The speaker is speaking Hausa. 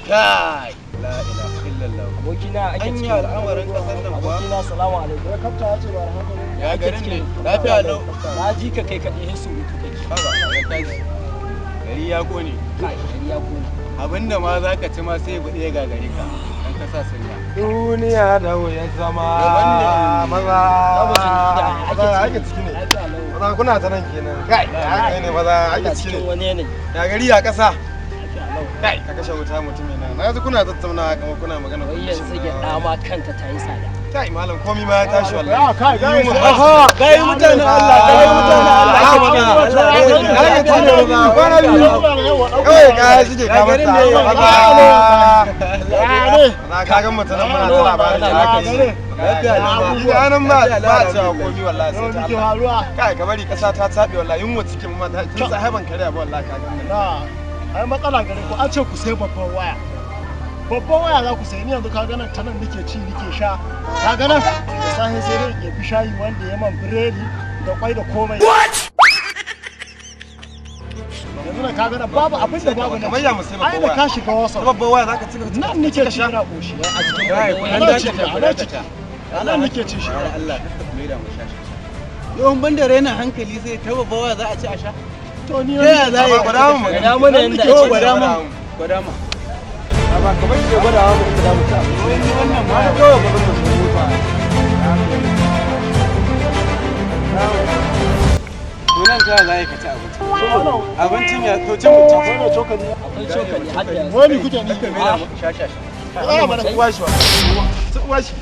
Kai, la ilaha illallah. Abokina, ake An ciki? yi al'amarin kasar nan kuwa. Abokina, salamu alaikum. Kafta ya ce ba alhamdulillah. Ya garin ne? Lafiya lau. Na ji ka kai kaɗai, surutu kake. Haba, ya tashi, gari ya kone. Kai, gari ya kone. Abinda ma za ka ci ma sai buɗe ya gagare ka dan ka sa sanya. Duniya da wuyan zama. Maza, maza, ake ciki ne? Lafiya lau. Maza, kuna ta nan kenan. Kai, haka ne maza, ake Ina ciki cikin ne? wani yanayi. Ya gari, ya kasa? Lafiya lau. Kai, ka kashe wuta, mutum na. Na ji kuna tattaunawa kamar kuna magana. Wai yanzu gyaɗa ma kanta ta yi tsada. Kai malam, komi ma ya tashi wallahi. Kai, Yi mu Kai mutanen Allah, kai mutanen Allah. Ah, maza. Ake ciki ne maza? Kwana biyu. Kawai kaya suke kama ta. Maza. Maza, ka ga mutum nan muna ta labarin da aka yi. Lafiya lau. Ni nan ba ba cewa komi wallahi, sai ta Allah. Faruwa? Kai, ka bari, kasa ta tabe wallahi, yunwa cikin ma ta tun sahiban kare ba wallahi, ka ga. Na ai matsala gare ku, an ce ku sai babban waya. Babban waya za ku sai, ni yanzu ka ga nan ta nan nake ci, nake sha. Ka ga nan da safe sai dai ya fi shayi wanda ya man biredi da kwai da komai. Yanzu da ka ga nan babu abin da babu nan. Kamar ya mu sai Ai babban da waya? ka shiga WhatsApp. Babban waya zaka ci? Nan nake ci ina koshi. A cikin Kai, babban ku waya. dan dakata, ku dakata. Nan nake ci shi. Ya Allah, ka mai da mu sha sha. Yawan banda rainin hankali, sai ta babba waya za a ci a sha. To ni Ta yaya za a yi? Amma gwada mu magana. Gwada mana yanda To ake. gwada mu, gwada mu. Ba kamar ke gwada mu inda za mu ci abinci. Wannan ma Kawai ba mu shiga mota. To nan ta za a yi ka ci abinci? Abincin ya to cin mutum. Wannan cokali. Akwai cokali har da Wani kuke ni? Ka mai da mu sha sha sha. Tsaya mana. Uwa shi wa. Su uwa shi.